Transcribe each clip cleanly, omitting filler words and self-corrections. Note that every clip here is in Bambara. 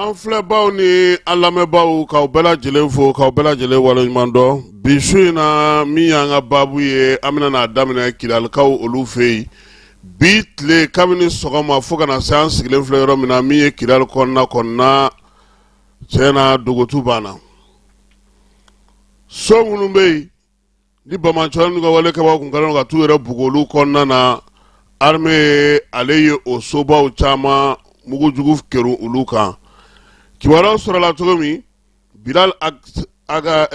An filɛbaw ni an lamɛnbaaw, k'aw bɛɛ lajɛlen fo, k'aw bɛɛ lajɛlen waleɲuman dɔn. Bi su in na, min y'an ka baabu ye, an bɛna n'a daminɛ Kidalikaw olu fɛ yen. Bi tile, kabini sɔgɔma fo ka na se an sigilen filɛ yɔrɔ min na, min ye Kidali kɔnɔna, tiɲɛ na, dogotu banna. So minnu bɛ yen ni banbaanciw n'u ka wale kɛbaaw kun kɛlen ka t'u yɛrɛ bugu olu kɔnɔna na, armée ale ye o sobaw caman mugujugu kerun olu kan. Kibaruyaw sɔrɔla cogo min, Bilal aga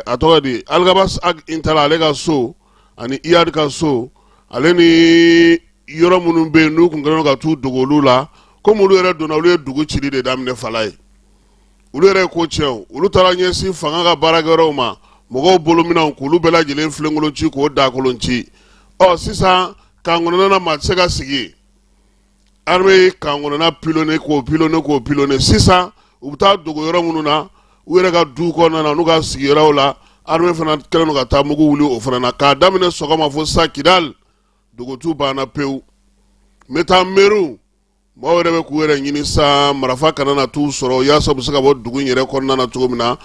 a tɔgɔ di, Alghabass Ag Intalla, ale ka so ani Iyad ka so, ale ni yɔrɔ minnu bɛ yen n'u kun kɛlen ka t'u dogo olu la, komi olu yɛrɛ donna, olu ye dugu cili de daminɛ. Fala ye, olu yɛrɛ ye ko tiɲɛ. Olu taara ɲɛsin fanga ka baarakɛyɔrɔw ma, mɔgɔw bolominɛnw, k'olu bɛɛ lajɛlen filenkolon ci, k'o dakolon ci. Ɔ sisan, kan kɔnɔna na, maa tɛ se ka sigi. Armée ye kan kɔnɔna pilonner, k'o pilonner, k'o pilonner. Sisan u bɛ taa dogo yɔrɔ minnu na, u yɛrɛ ka du kɔnɔna na, n'u ka sigiyɔrɔw la, armée fana kɛlen don ka taa mugu wuli o fana na. K'a daminɛ sɔgɔma fo sisan, Kidali dogotu banna pewu. N bɛ taa Meru, maaw yɛrɛ bɛ k'u yɛrɛ ɲini sa, marifa kana na t'u sɔrɔ, yaasa u bɛ se ka bɔ dugu in yɛrɛ kɔnɔna na cogo min na.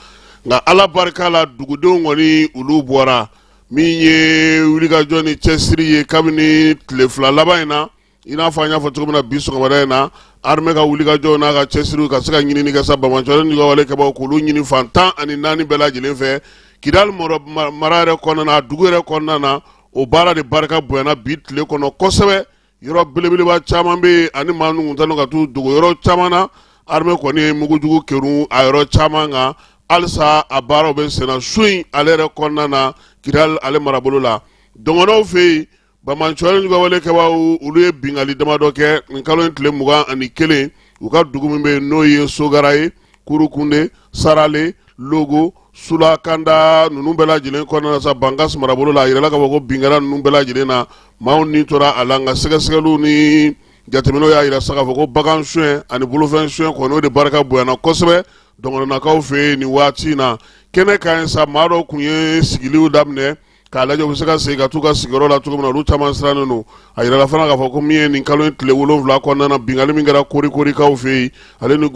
Nka Ala barika la, dugudenw kɔni, olu bɔra. Min ye wulikajɔ ni cɛsiri ye kabini tile 2 laban in na, i n'a fɔ an y'a fɔ cogo min na, bi sɔgɔmada in na, armée ka wulikajɔ n'a ka cɛsiriw ka se ka ɲinini kɛ sa, banbaanciw n'u ka wale kɛbaaw, k'olu ɲini fan 14 bɛɛ lajɛlen fɛ Kidali mara yɛrɛ kɔnɔna na, dugu yɛrɛ kɔnɔna na. O baara de barika bonyana bi tile kɔnɔ kosɛbɛ. Yɔrɔ belebeleba caman bɛ yen ani maa ninnu tun ka t'u dogo yɔrɔ caman na, armée kɔni ye mugujugu kerun a yɔrɔ caman kan. Halisa a baaraw bɛ senna su in ale yɛrɛ kɔnɔna na, Kidali ale marabolo la. Dɔgɔnɔw fɛ yen, banbaanciw n'u ka wale kɛbaaw, olu ye binkanni damadɔ kɛ nin kalo in tile 21, u ka dugu min bɛ yen n'o ye Sogara ye, Kurukunde, Sarale, Logo, Sulakanda ninnu bɛɛ lajɛlen kɔnɔna na sa, Bankas marabolo la. A yirala k'a fɔ ko binkanni ninnu bɛɛ lajɛlen na, maaw ni tora a la. Nka sɛgɛsɛgɛliw ni jateminɛw y'a yira sa k'a fɔ ko bagan suɲɛ ani bolofɛn suɲɛ kɔni, o de barika bonyana kosɛbɛ dɔgɔnɔnakaw fɛ yen nin waati in na. Kɛnɛ kan yen sa, maa dɔw kun ye sigiliw daminɛ k'a lajɛ u bɛ se ka segin ka t'u ka sigiyɔrɔ la cogo min na. Olu caman sirannen don. A yirala fana k'a fɔ ko min ye nin kalo in tile 7 kɔnɔna na, binkanni min kɛra Korikorikaw fɛ yen, ale ni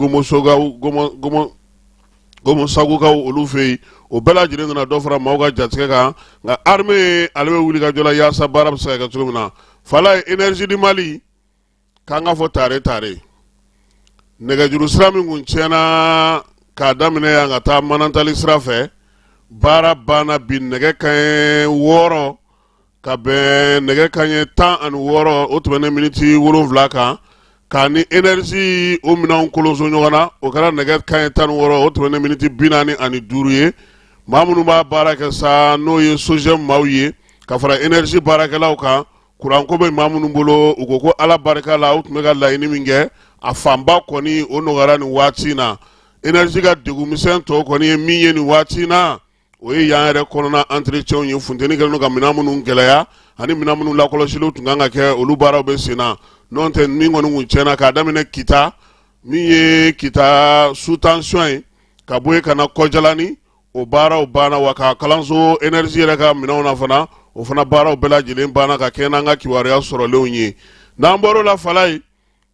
Gomosagukaw olu fɛ yen, o bɛɛ lajɛlen nana dɔ fara maaw ka jatigɛ kan. Nka armée ale bɛ wuli ka jɔ la yaasa baara bɛ se ka kɛ cogo min na. Fala ye, Énergie du Mali k'an ka fɔ tare tare, nɛgɛjuru sira min kun tiɲɛna k'a daminɛ yan ka taa Manantali sira fɛ, baara banna bi nɛgɛ kanɲɛ 6 ka bɛn nɛgɛ kanɲɛ 16, o tɛmɛnen miniti 7 kan, k'a ni énergie o minɛnw kolonso ɲɔgɔn na, o kɛra nɛgɛ kanɲɛ 16, o tɛmɛnen miniti 45 ye. Maa minnu b'a baara kɛ sa, n'o ye SOGEM maaw ye ka fara énergie baarakɛlaw kan, kuranko bɛ maa minnu bolo, u ko ko Ala barika la, u tun bɛ ka laɲini min kɛ, a fanba kɔni o nɔgɔyara nin waati in na. Énergie ka degun misɛn tɔ kɔni ye min ye nin waati in na, o ye yan yɛrɛ kɔnɔna entretien ye. Funteni kɛlen don ka minɛn minnu gɛlɛya ani minɛn minnu lakɔlɔsiliw tun kan ka kɛ, olu baaraw bɛ sen na. N'o tɛ, min kɔni kun tiɲɛna k'a daminɛ Kita, min ye Kita sous-tension ye, ka bɔ yen ka na Kɔjalani, o baaraw banna wa. Ka kalanso énergie yɛrɛ ka minɛnw na fana, o fana baaraw bɛɛ lajɛlen banna ka kɛɲɛ n'an ka kibaruya sɔrɔlenw ye. N'an bɔr'o la, Fala ye,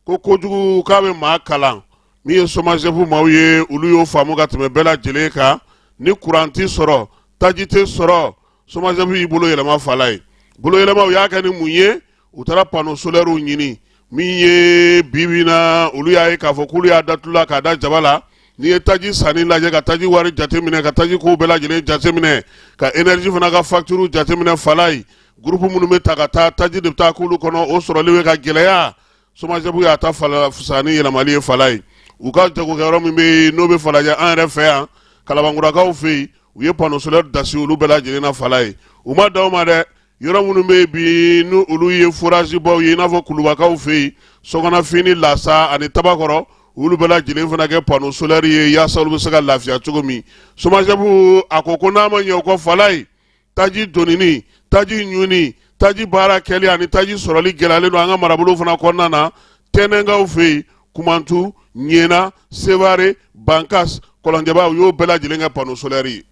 ko kojugu k'a bɛ maa kalan. Min ye SOMAGEP maaw ye, olu y'o faamu ka tɛmɛ bɛɛ lajɛlen kan. Ni kuran tɛ sɔrɔ, taji tɛ sɔrɔ, SOMAGEP y'i bolo yɛlɛma. Fala ye, bolo yɛlɛma, u y'a kɛ ni mun ye? U taara panneau solairew ɲini. Min ye bi bi na, olu y'a ye k'a fɔ k'olu y'a datula k'a da jaba la. N'i ye taji sanni lajɛ, ka taji wari jateminɛ, ka taji kow bɛɛ lajɛlen jateminɛ, ka énergie fana ka facture jateminɛ, Fala ye, groupe minnu bɛ ta ka taa taji de bɛ taa k'olu kɔnɔ, o sɔrɔli bɛ ka gɛlɛya. SOMAGEP y'a ta fisaya ni yɛlɛmali ye. Fala ye, u ka jagokɛyɔrɔ min bɛ yen n'o bɛ Falajɛ, an yɛrɛ fɛ yan, Kalabankurakaw fɛ yen, u ye panneau solaire dasi olu bɛɛ lajɛlen na. Fala ye, u ma dan o ma dɛ. Yɔrɔ minnu bɛ yen bi ni olu ye forage baw ye, i n'a fɔ Kulubakaw fɛ yen, Sɔgɔnafin, Lasa ani Tabakɔrɔ, olu bɛɛ lajɛlen fana kɛ panneau solaire ye yaasa olu bɛ se ka lafiya cogo min. SOMAGEP a ko ko n'a ma ɲɛ o kɔ, Fala ye, taji donini, taji ɲuni, taji baara kɛli ani taji sɔrɔli gɛlɛyalen don an ka marabolo fana kɔnɔna na. Tɛnɛnkaw fɛ yen, Kumantu, Ɲɛna, Sevare, Bankas, Kɔlɔnjɛba, u y'o bɛɛ lajɛlen kɛ panneau solaire ye.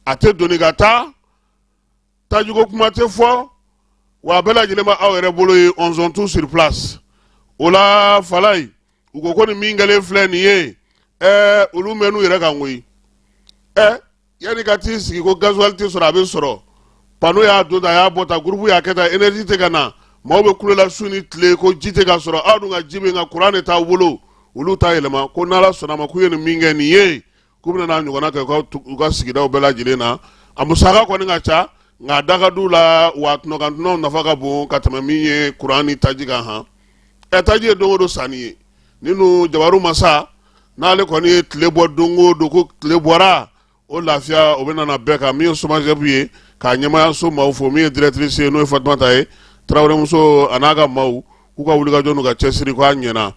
A tɛ doni ka taa, tajiko kuma tɛ fɔ wa, a bɛɛ lajɛlen bɛ aw yɛrɛ bolo ye, on tout sur place. O la, Fala ye, U ko ko nin min kɛlen filɛ nin ye, olu mɛn'u yɛrɛ kan koyi. Yanni ka t'i sigi ko gasoil tɛ sɔrɔ, a bɛ sɔrɔ. Panneau y'a don tan, a y'a bɔ tan, groupe y'a kɛ tan, énergie tɛ ka na, maaw bɛ kule la su ni tile ko ji tɛ ka sɔrɔ. Aw dun ka ji bɛ, nka courant de t'aw bolo. Olu t'a yɛlɛma ko n'Ala sɔnna ma, k'u ye nin min kɛ nin ye, k'u bɛna n'a ɲɔgɔnna kɛ u ka sigidaw bɛɛ lajɛlen na. A musaka kɔni ka ca, nka a da ka d'u la, wa tɔnɔkantɔnɔw nafa ka bon ka tɛmɛ min ye courant ni taji kan. Han, taji ye don o don sanni ye. Ninnu jabaru masa n'ale kɔni ye tile bɔ don o don, ko tile bɔra, o lafiya o bɛ nana bɛɛ kan. Min ye SOMAGEP ye, k'a ɲɛmaayaso maaw fo, min ye directrice ye, n'o ye Fatumata ye Tarawelemuso, a n'a ka maaw, k'u ka wulikajɔ n'u ka cɛsiri k'a ɲɛna.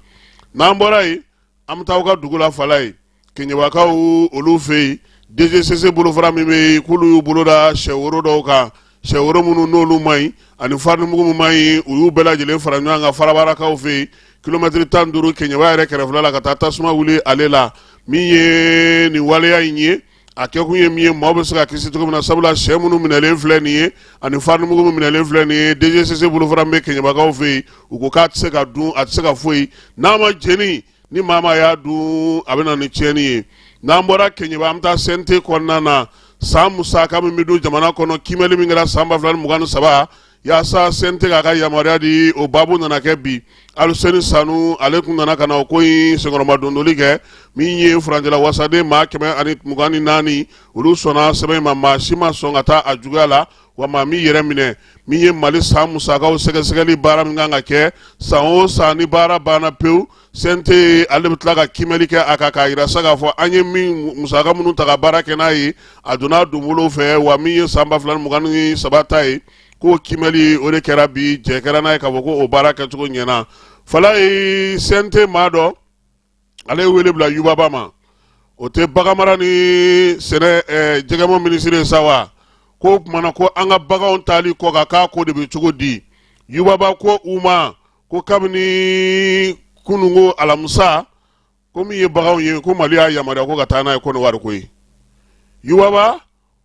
N'an bɔra yen, an bɛ taa aw ka dugu la, Falaye, Keɲebakaw olu fɛ yen. DGCC bolofara min bɛ yen, k'olu y'u bolo da sɛworo dɔw kan, sɛworo minnu n'olu man ɲi ani farinimugu min man ɲi, u y'u bɛɛ lajɛlen fara ɲɔgɔn kan Farabarakaw fɛ yen, kilomɛtiri 15 Keɲeba yɛrɛ kɛrɛfɛla la, ka taa tasuma wuli ale la. Min ye nin waleya in ye, a kɛkun ye min ye, maaw bɛ se ka kisi cogo min na, sabula sɛ minnu minɛlen filɛ nin ye ani farinimugu min minɛlen filɛ nin ye, DGCC bolofara min bɛ Keɲebakaw fɛ yen, u ko k'a tɛ se ka dun, a tɛ se ka foyi, n'a ma jeni, ni maa maa y'a dun, a bɛ na ni tiɲɛni ye. N'an bɔra Keɲeba, an bɛ taa CNT kɔnɔna na. San musaka min bɛ dun jamana kɔnɔ, kiimɛli min kɛra san 2023 yaasa CNT k'a ka yamaruya di, o baabu nana kɛ bi. Aluseni Sanu, ale tun nana ka na o ko in senkɔrɔmadondoli kɛ. Min ye furancɛla wasaden maa 124, olu sɔnna sɛbɛn in ma, maa si ma sɔn ka taa a juguya la, wa maa min yɛrɛ minɛ. Min ye Mali san musakaw sɛgɛsɛgɛli baara min kan ka kɛ san o san, ni baara banna pewu, CNT ale bɛ tila ka kiimɛli kɛ a kan k'a jira sa k'a fɔ an ye min musaka minnu ta ka baara kɛ n'a ye, a donna a donbolo fɛ wa. Min ye san 2023 ta ye, k'o kiimɛli o de kɛra bi, jɛ kɛra n'a ye k'a fɔ ko o baara kɛcogo ɲɛna. Falaye, CNT maa dɔ, ale ye wele bila Yubaba ma, o tɛ baganmara ni sɛnɛ jɛgɛmɔ minisiri ye sa wa, k'o tuma na ko an ka baganw taali kɔ kan, k'a ko de bɛ cogo di? Yubaba ko u ma ko kabini kununko alamisa, ko min ye baganw ye, ko Mali y'a yamaruya ko ka taa n'a ye Kɔnɔwari koyi. Yubaba,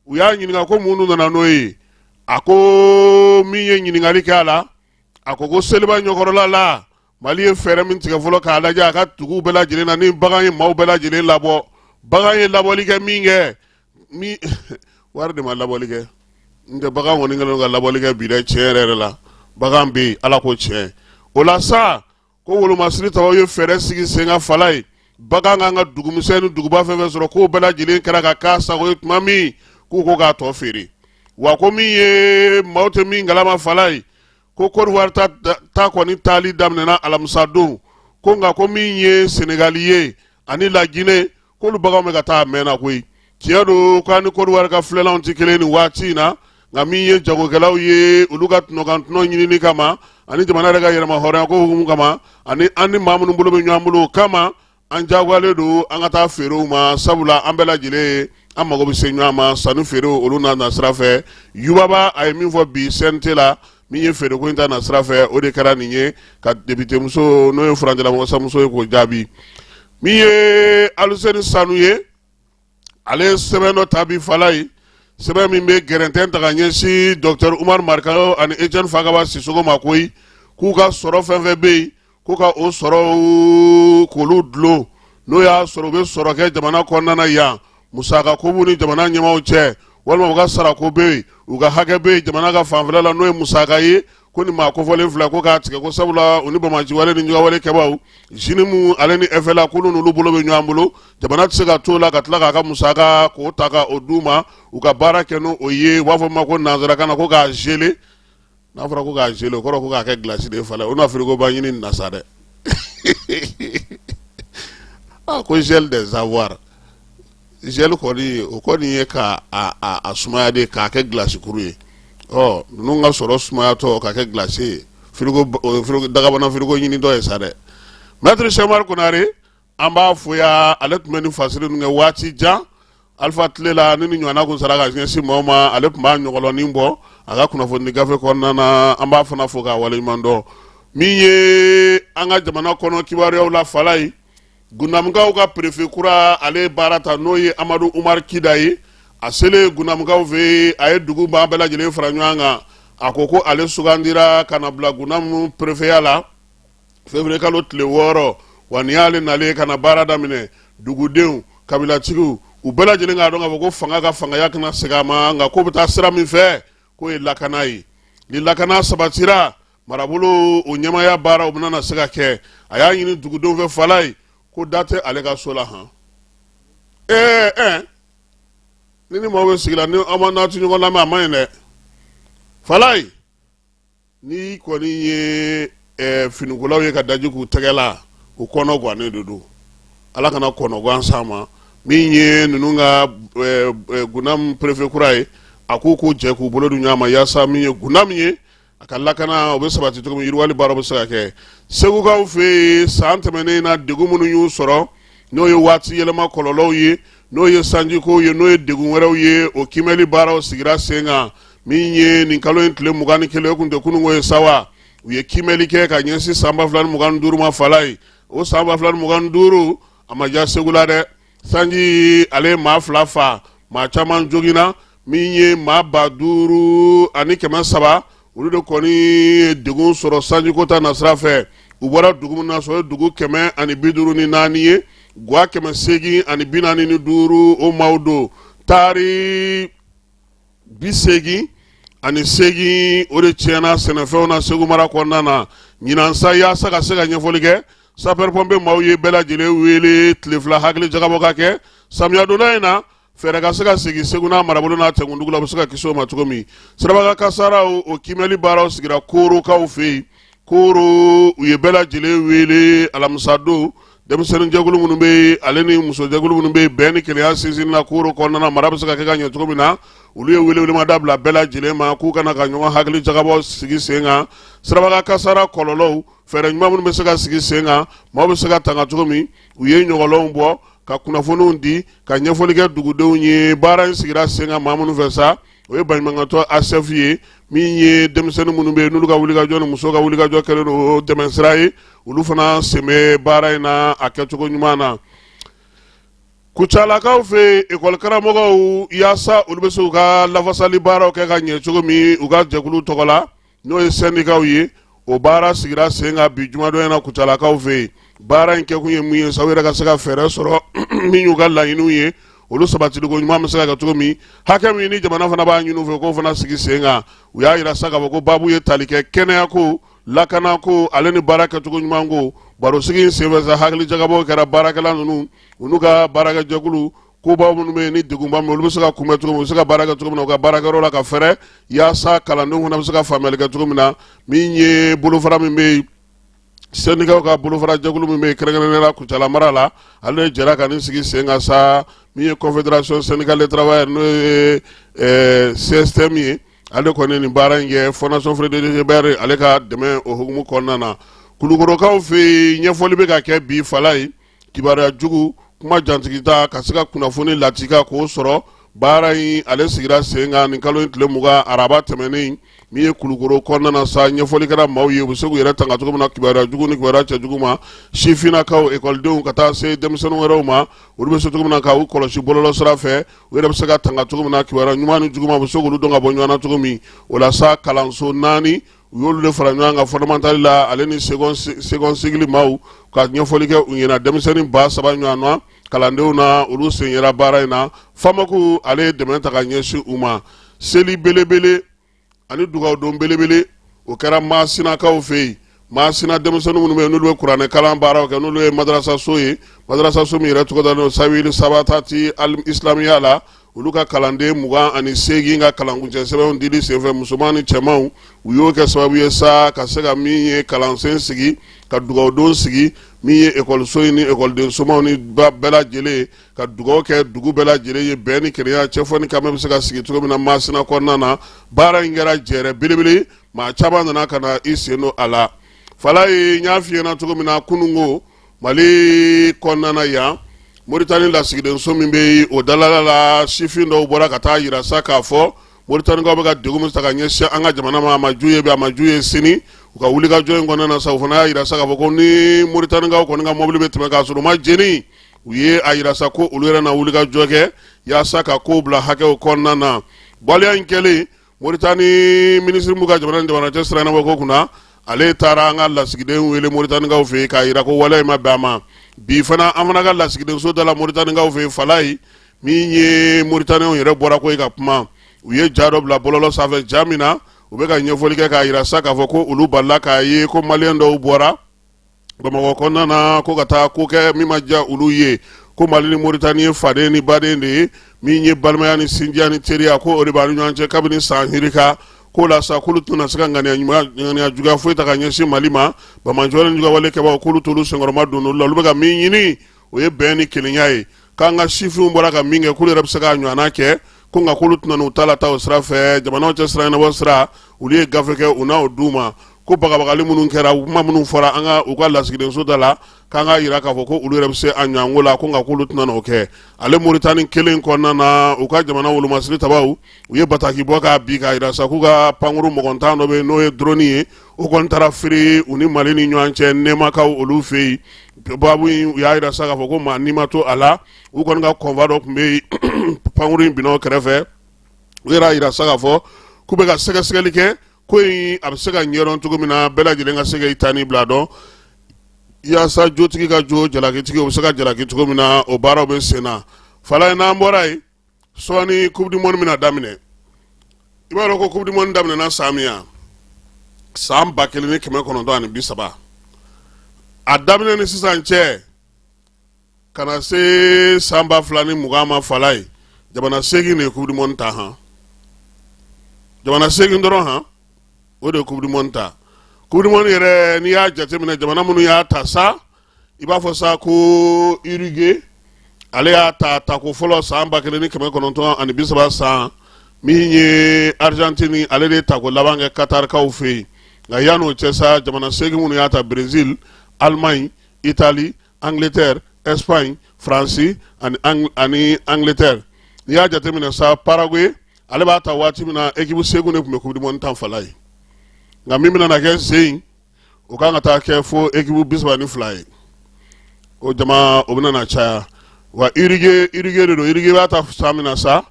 u y'a ɲininka ko mun nana n'o ye. A ko min ye ɲininkali kɛ a la, a ko ko seliba ɲɛkɔrɔla la, Mali ye fɛɛrɛ min tigɛ fɔlɔ k'a lajɛ a ka duguw bɛɛ lajɛlen na, ni bagan ye maaw bɛɛ lajɛlen labɔ, bagan ye labɔli kɛ min kɛ, min wari de ma labɔli kɛ, n tɛ bagan kɔni kɛlen ka labɔli kɛ bi dɛ. Tiɲɛ yɛrɛ yɛrɛ la, bagan bɛ yen, Ala ko tiɲɛ. O la sa, ko wolomasiri tabaw ye fɛɛrɛ sigi sen kan Falaye, bagan kan ka dugumisɛn ni duguba fɛn fɛn sɔrɔ, k'o bɛɛ lajɛlen kɛra ka k'a sago ye tuma min, k'u ko k'a tɔ feere. Wa ko min ye maaw tɛ min kalama Falaye, ko Côte d'Ivoire ta kɔni taali daminɛna alamisa don, ko nka ko min ye Senegali ye ani La Guinée, k'olu baganw bɛ ka taa a mɛnna koyi. Tiɲɛ don k'an ni Côte d'Ivoire ka filɛlanw tɛ kelen nin waati in na, nka min ye jagokɛlaw ye, olu ka tɔnɔkantɔnɔ ɲinini kama ani jamana yɛrɛ ka yɛrɛma hɔrɔnya ko hukumu kama, ani an ni maa minnu bolo bɛ ɲɔgɔn bolo o kama, an jagoyalen don an ka taa feerew ma, sabula an bɛɛ lajɛlen an mago bɛ se ɲɔgɔn ma sanni feerew olu n'a nasira fɛ. Yubaba a ye min fɔ bi CNT la, min ye feereko in ta nasira fɛ, o de kɛra nin ye ka député muso, n'o ye furancɛla ye, k'o jaabi. Min ye Aluseni Sanu ye, ale ye sɛbɛn dɔ ta bi Falaye, sɛbɛn min bɛ gɛrɛntɛn ta ka ɲɛsin docteur Umaru Mariko ani Etienne Fakaba Sisoko ma koyi, k'u ka sɔrɔ fɛn fɛn bɛ yen, k'u ka o sɔrɔ k'olu dulon, n'o y'a sɔrɔ u bɛ sɔrɔ kɛ jamana kɔnɔna na yan, musaka ko b'u ni jamana ɲɛmaaw cɛ, walima u ka sarako bɛ yen, u ka hakɛ bɛ yen jamana ka fanfɛla la, n'o ye musaka ye, ko nin maa kofɔlen fila, ko k'a tigɛ, ko sabula u ni banbaanciwale ni jugawale kɛbaaw JNIM ale ni FLA, k'olu n'olu bolo bɛ ɲɔgɔn bolo. Jamana tɛ se ka t'o la ka tila k'a ka musaka k'o ta ka o d'u ma, u ka baara kɛ n'o ye. U b'a fɔ ma ko nanzarakan na ko k'a geler. N'a fɔra ko k'a geler, o kɔrɔ ko k'a kɛ glace de ye Falaye. O na frigo ba ɲini na sa dɛ. Ah, ko gel des avoirs, gel kɔni, o kɔni ye ka a sumaya de k'a kɛ glace kuru ye. Ɔ ninnu ka sɔrɔ sumayatɔ k'a kɛ glace ye, frigo, dagabana frigo ɲinitɔ ye sa dɛ. Maître Sɛkumaru Konare, an b'a fo ya. Ale tun bɛ nin fasiri ninnu kɛ waati jan Alifa tile la, ni ɲɔgɔnna kun sara ka ɲɛsin maaw ma, ale tun b'a ɲɔgɔlɔnin bɔ a ka kunnafoni gafe kɔnɔna na. An b'a fana fo k'a waleɲuman dɔn. Min ye an ka jamana kɔnɔ kibaruyaw la Falaye, Gundamukaw ka préfet kura, ale ye baara ta, n'o ye Amadu Umar Kida ye. A selen Gundamukaw fɛ yen, a ye dugu maa bɛɛ lajɛlen fara ɲɔgɔn kan. A ko ko ale sugandira ka na bila Gundamu préfetya la février kalo tile 6. Wa nin y'ale nalen ka na baara daminɛ, dugudenw, kabilatigiw, u bɛɛ lajɛlen k'a dɔn k'a fɔ ko fanga ka fangaya kana segin a ma, nka k'o bɛ taa sira min fɛ, k'o ye lakana ye. Ni lakana sabatira, marabolo o ɲɛmaaya baaraw bɛna na se ka kɛ. A y'a ɲini dugudenw fɛ, Falaye, ko da tɛ ale ka so la han. Ɛɛ ɛɛ, ni maaw bɛ sigi la, ni aw ma n'a tɛ ɲɔgɔn lamɛn, a man ɲi dɛ. Falaye, n'i kɔni ye finikolaw ye ka daji k'u tɛgɛ la, u kɔnɔ gannen de don. Ala kana kɔnɔgan s'an ma. Min ye ninnu ka Gundam préfet kura ye, a k'u k'u jɛ k'u bolo di ɲɔgɔn ma yaasa min ye Gundam ye, a ka lakana o bɛ sabati cogo min, yiriwali baara bɛ se ka kɛ. Segukaw fɛ yen, san tɛmɛnen na, degun minnu y'u sɔrɔ, n'o ye waati yɛlɛma kɔlɔlɔw ye, n'o ye sanjikow ye, n'o ye degun wɛrɛw ye, o kiimɛli baaraw sigira sen kan. Min ye nin kalo in tile 21, o tun tɛ kununko ye sa wa, u ye kiimɛli kɛ ka ɲɛsin san 2025 ma. Falaye, o san 2025, a ma diya Segu la dɛ. Sanji ale ye maa 2 fa, maa caman joginna. Min ye maa 5300, olu de kɔni ye degun sɔrɔ sanjiko ta nasira fɛ. U bɔra dugu min na sɔrɔ, o ye dugu 154 ye, gwa 845, o maaw don. Taari 88, o de tiɲɛna sɛnɛfɛnw na Segu mara kɔnɔna na ɲinan sa. Yaasa ka se ka ɲɛfɔli kɛ, sapeur pompier maaw ye bɛɛ lajɛlen wele tile 2 hakili jagabɔ ka kɛ samiya donda in na, fɛɛrɛ ka se ka sigi Segu n'a marabolo n'a tɛnkundugu la, u bɛ se ka kisi o ma cogo min. Sirabakan kasaraw, o kiimɛli baaraw sigira Korokaw fɛ yen. Koro, u ye bɛɛ lajɛlen wele alamisa don. Denmisɛnnin jɛkulu minnu bɛ yen, ale ni muso jɛkulu minnu bɛ yen, bɛn ni kelenya sinsinni na Koro kɔnɔna na, mara bɛ se ka kɛ ka ɲɛ cogo min na, olu ye welewelemada bila bɛɛ lajɛlen ma k'u ka na ka ɲɔgɔn hakili jagabɔ sigi sen kan sirabakan kasara kɔlɔlɔw, fɛɛrɛ ɲuman minnu bɛ se ka sigi sen kan, maaw bɛ se ka tanga cogo min. U ye ɲɔgɔlɔnw bɔ ka kunnafoniw di, ka ɲɛfɔli kɛ dugudenw ye. Baara in sigira sen kan maa minnu fɛ sa, o ye baɲumankɛtɔn ASEF ye. Min ye denmisɛnnin minnu bɛ yen, n'olu ka wulikajɔ ni musow ka wulikajɔ kɛlen don dɛmɛsira ye, olu fana sen bɛ baara in na a kɛcogo ɲuman na. Kucalakaw fɛ yen, ekɔli karamɔgɔw, yaasa olu bɛ se k'u ka lafasali baaraw kɛ ka ɲɛ cogo min u ka jɛkulu tɔgɔ la, n'o ye sɛndikaw ye, o baara sigira sen kan bi jumadon in na Kucalakaw fɛ yen. Baara in kɛkun ye mun ye sa? U yɛrɛ ka se ka fɛɛrɛ sɔrɔ min y'u ka laɲiniw ye, olu sabatiliko ɲuman bɛ se ka kɛ cogo min, hakɛ min ni jamana fana b'a ɲini u fɛ, k'o fana sigi sen kan. U y'a yira sa k'a fɔ ko baabu ye tali kɛ kɛnɛyako, lakanako, ale ni baara kɛcogo ɲuman ko. Barosigi in senfɛ sa, hakili jagabɔ kɛra baarakɛla ninnu, u n'u ka baarakɛjɛkulu, kobaw minnu bɛ yen ni degunba min, olu bɛ se ka kunbɛn cogo min, u bɛ se ka baara kɛ cogo min na u ka baarakɛyɔrɔ la, ka fɛɛrɛ yaasa kalandenw fana bɛ se ka faamuyali kɛ cogo min na. Min ye bolofara min bɛ yen, sɛndikaw ka bolofara jɛkulu min bɛ yen kɛrɛnkɛrɛnnenya la Kucala mara la, ale de jɛra ka nin sigi sen kan sa. Min ye Confédération syndicale des travailleurs, n'o ye CSTM ye, ale kɔni nin baara in kɛ Fondation Frédéric Ebert ale ka dɛmɛ o hukumu kɔnɔna na. Kulukorokaw fɛ yen, ɲɛfɔli bɛ ka kɛ bi, Falaye, kibaruya jugu, kuma jantigita, ka se ka kunnafoni latika k'o sɔrɔ. Baara in ale sigira sen kan nin kalo in tile 20, araba tɛmɛnen. Min ye Kulukoro kɔnɔna na sa, ɲɛfɔli kɛra maaw ye u bɛ se k'u yɛrɛ tanga cogo min na kibaruya jugu ni kibaruya cɛjugu ma. Sifinnakaw, ekɔlidenw, ka taa se denmisɛnnin wɛrɛw ma, olu bɛ se cogo min na k'u kɔlɔsi bɔlɔlɔ sira fɛ, u yɛrɛ bɛ se ka tanga cogo min na kibaruya ɲuman ni juguman, u bɛ se k'olu dɔn ka bɔ ɲɔgɔn na cogo min. O la sa, kalanso 4, u y'olu de fara ɲɔgɔn kan, fondamental la ale ni second cycle maaw, ka ɲɛfɔli kɛ u ɲɛna. Denmisɛnnin 3000 ɲɔgɔn na kalandenw na, olu sen yera baara in na. FAMAC ale ye dɛmɛ ta ka ɲɛsin u ma. Seli belebele ani dugawudon belebele, o kɛra Masinakaw fɛ yen. Masina denmisɛnnin minnu bɛ yen, n'olu bɛ kuranɛ kalan baaraw kɛ, n'olu ye madarasaso ye, madarasaso min yɛrɛ tɔgɔ dalen don Sawili Sabatati al Islamiya la, olu ka kalanden 28 ka kalankuncɛ sɛbɛnw dili senfɛ, musoman ni cɛmanw, u y'o kɛ sababu ye sa ka se ka min ye kalansen sigi, ka dugawudon sigi. Min ye ekɔliso in ni ekɔliden somaw ni bɛɛ lajɛlen, ka dugawu kɛ dugu bɛɛ lajɛlen ye, bɛn ni kelenya, cɛfɔ ni kanbɛn bɛ se ka sigi cogo min na Masina kɔnɔna na. Baara in kɛra jɛrɛ belebele, maa caman nana ka na i sen don a la. Falaye, n y'a f'i ɲɛna cogo min na kununko, Mali kɔnɔna na yan, Moritani lasigidenso min bɛ yen, o dalala la, sifin dɔw bɔra ka taa yira sa k'a fɔ Moritanikaw bɛ ka degun min ta ka ɲɛsin an ka jamana ma, a ma ju ye bi, a ma ju ye sini. U ka wulikajɔ in kɔnɔna na sa, u fana y'a yira sa k'a fɔ ko ni Moritanikaw kɔni ka mɔbili bɛ tɛmɛ k'a sɔrɔ u ma jeni, u ye a yira sa ko olu yɛrɛ na wulikajɔ kɛ yaasa ka kow bila hakɛw kɔnɔna na. Waleya in kɛlen, Moritani minisiri min ka jamana ni jamana cɛ sira ɲɛnabɔ ko kunna, Ale taara an ka lasigiden wele Moritanikaw fɛ yen k'a jira ko waleya in ma bɛn a ma. Bi fana, an fana ka lasigidenso da la Moritanikaw fɛ yen, Falayi, min ye Moritaniyɛnw yɛrɛ bɔra ko ka kuma, u ye ja dɔ bila bɔlɔlɔ sanfɛ, ja min na u bɛ ka ɲɛfɔli kɛ k'a jira sa k'a fɔ ko olu balila k'a ye ko maliyɛn dɔw bɔra Bamakɔ kɔnɔna na ko ka taa ko kɛ min ma diya olu ye, ko Mali ni Moritani ye faden ni baden de ye, min ye balimaya ni sinjiya ni teriya, ko o de b'an ni ɲɔgɔn cɛ kabini san yirika ko la sa, k'olu tɛna se ka ŋaniya juguya foyi ta ka ɲɛsin Mali ma. Banbaanciwale ni juguyawale kɛbaaw, k'olu t'olu senkɔrɔma don olu la. Olu bɛ ka min ɲini, o ye bɛn ni kelenya ye, k'an ka sifinw bɔra ka min kɛ, k'olu yɛrɛ bɛ se k'a ɲɔgɔnna kɛ, ko nka k'olu tɛna n'u ta la taa o sira fɛ. Jamanaw cɛ sira ɲɛnabɔ sira, olu ye gafe kɛ, u n'a o d'u ma, ko bagabagali minnu kɛra, kuma minnu fɔra an ka u ka lasigidenso da la, k'an k'a jira k'a fɔ ko olu yɛrɛ bɛ se a ɲɔgɔnko la, ko nka k'olu tɛna n'o kɛ. Ale Moritani kelen kɔnɔna na, u ka jamana wolomasiri tabaw, u ye bataki bɔ k'a bi k'a jira sa k'u ka pankuru mɔgɔ tan dɔ bɛ yen, n'o ye drone ye, o kɔni taara firi u ni Mali ni ɲɔgɔn cɛ Nɛmakaw olu fɛ yen. Baabu in, u y'a jira sa k'a fɔ ko maa ni ma to a la. U kɔni ka convoi dɔ tun bɛ yen, pankuru in binna o kɛrɛfɛ. U yɛrɛ y'a jira sa k'a fɔ k'u bɛ ka sɛgɛsɛgɛli kɛ, ko in a bɛ se ka ɲɛdɔn cogo min na, bɛɛ lajɛlen ka se ka i ta ni bila dɔn, yaasa jotigi ka jo, jalakitigi o bɛ se ka jalaki cogo min na. O baaraw bɛ sen na. Falaye, n'an bɔra yen sɔɔni, Coupe du monde bɛna daminɛ. I b'a dɔn ko Coupe du monde daminɛna san min ya, san 1930, a daminɛ ni sisan cɛ ka na se san 2020 ma, Falaye, jamana 8 de ye Coupe du monde ta. Han, jamana 8 dɔrɔn, han, o de ye Coupe du monde ta. Coupe du monde yɛrɛ, n'i y'a jateminɛ, jamana minnu y'a ta sa, i b'a fɔ sa ko Uruguay, ale y'a ta tako fɔlɔ san 1930 san. Min ye Argentine, ale de ye tako laban kɛ Katarikaw fɛ yen. Nka yan'o cɛ sa, jamana 8 minnu y'a ta: Brésil, Allemagne, Italie, Angleterre, Espagne, France ani Angleterre. N'i y'a jateminɛ sa, Paraguay, ale b'a ta waati min na, équipe 8 de tun bɛ Coupe du monde tan, Falaye. Nka min bɛna kɛ sen, o kan ka taa kɛ fo équipe 32 ye. O jama o bɛna na caya wa. Uruguay, Uruguay de don. Uruguay b'a ta san min na sa,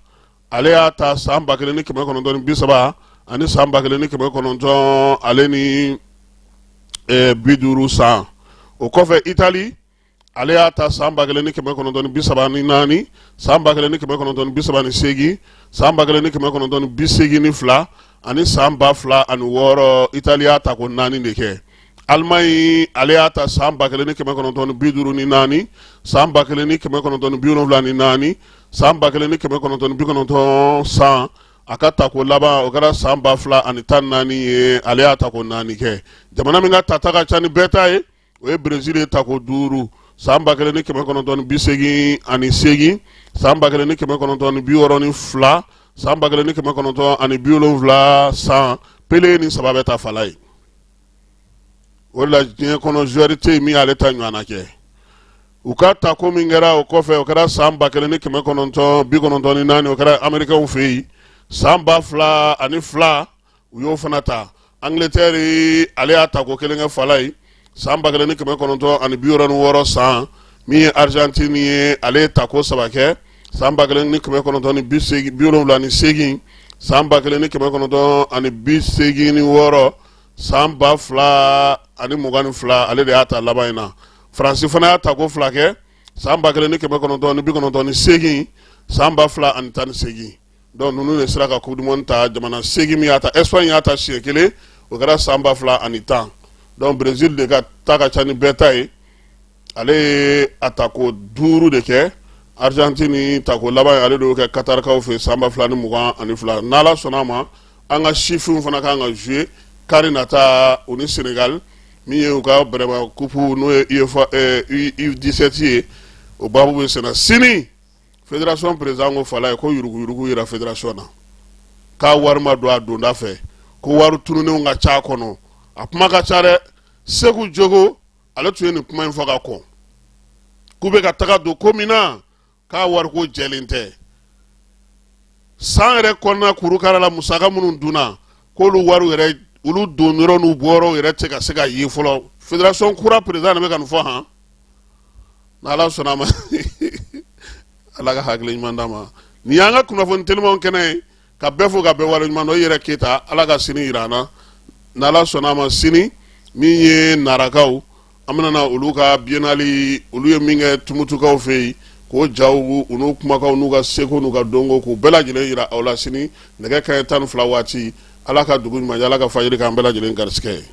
ale y'a ta san 1930 ani san 1950 ale ni 50 san. O kɔfɛ, Italie, ale y'a ta san 1934, san 1938, san 1982 ani san 2006. Italie y'a ta ko naani de kɛ. Allemagne, ale y'a ta san 1954, san 1974, san 1990 san. A ka tako laban, o kɛra san 2014 ye. Ale y'a tako naani kɛ. Jamana min ka tata ka ca ni bɛɛ ta ye, o ye Brésil ye, tako duuru: san 1988, san 1962, san 1970 san. Pele ni saba bɛ ta, Falaye. O de la, diɲɛ kɔnɔ, joueur tɛ yen min y'ale ta ɲɔgɔnna kɛ. U ka tako min kɛra o kɔfɛ, o kɛra san 1994, o kɛra Américains fɛ yen. San 2002, u y'o fana ta. Angleterre, ale y'a tako kelen kɛ, Falaye, san 1966 san. Min ye Argentine ye, ale ye tako saba kɛ: san 1978, san 1986, san 2022. Ale de y'a ta laban in na. Faransi fana y'a tako fila kɛ: san 1998, san 2018. Donc ninnu de sera ka Coupe du monde ta, jamana 8 min y'a ta. Espagne y'a ta siɲɛ kelen, o kɛra san 2010. Donc Brésil de ka ta ka ca ni bɛɛ ta ye, ale ye a tako duuru de kɛ. Argentine tako laban, ale de y'o kɛ Katarikaw fɛ san 2022. N'Ala sɔnna a ma, an ka sifinw fana kan ka jouer kari nata, u ni Sénégal, min ye u ka vraiment coupe, n'o ye UEFA U17 ye, o baabu bɛ senna sini. Fédération président ko, Falaye, ko yuruguyurugu yera fédération na, k'a wari ma don a donda fɛ, ko wari tununnenw ka ca a kɔnɔ. A kuma ka ca dɛ. Segu Jogo, ale tun ye nin kuma in fɔ ka kɔn, k'u bɛ ka taga don ko min na, k'a wariko jɛlen tɛ. San yɛrɛ kɔnɔna kurukara la, musaka minnu dunna, k'olu wariw yɛrɛ, olu don yɔrɔ n'u bɔyɔrɔw yɛrɛ tɛ ka se ka ye fɔlɔ. Fédération kura président de bɛ ka nin fɔ. Han, n'Ala sɔnna a ma, Ala ka hakili ɲuman d'a ma. Nin y'an ka kunnafoni telimanw kɛnɛ ye. Ka bɛɛ fo, ka bɛɛ wale ɲuman dɔn. I yɛrɛ Keyita, Ala ka sini yira an na. N'Ala sɔnna a ma, sini. Min ye narakaw, an bɛna na olu ka biennale, olu ye min kɛ Tumutukaw fɛ yen, k'o jaw, u n'u kumakanw, n'u ka seko n'u ka dɔnko, k'u bɛɛ lajɛlen jira aw la sini nɛgɛ kanɲɛ 12 waati. Ala ka dugu ɲuman jɛ, Ala ka fajiri k'an bɛɛ lajɛlen garisigɛ ye.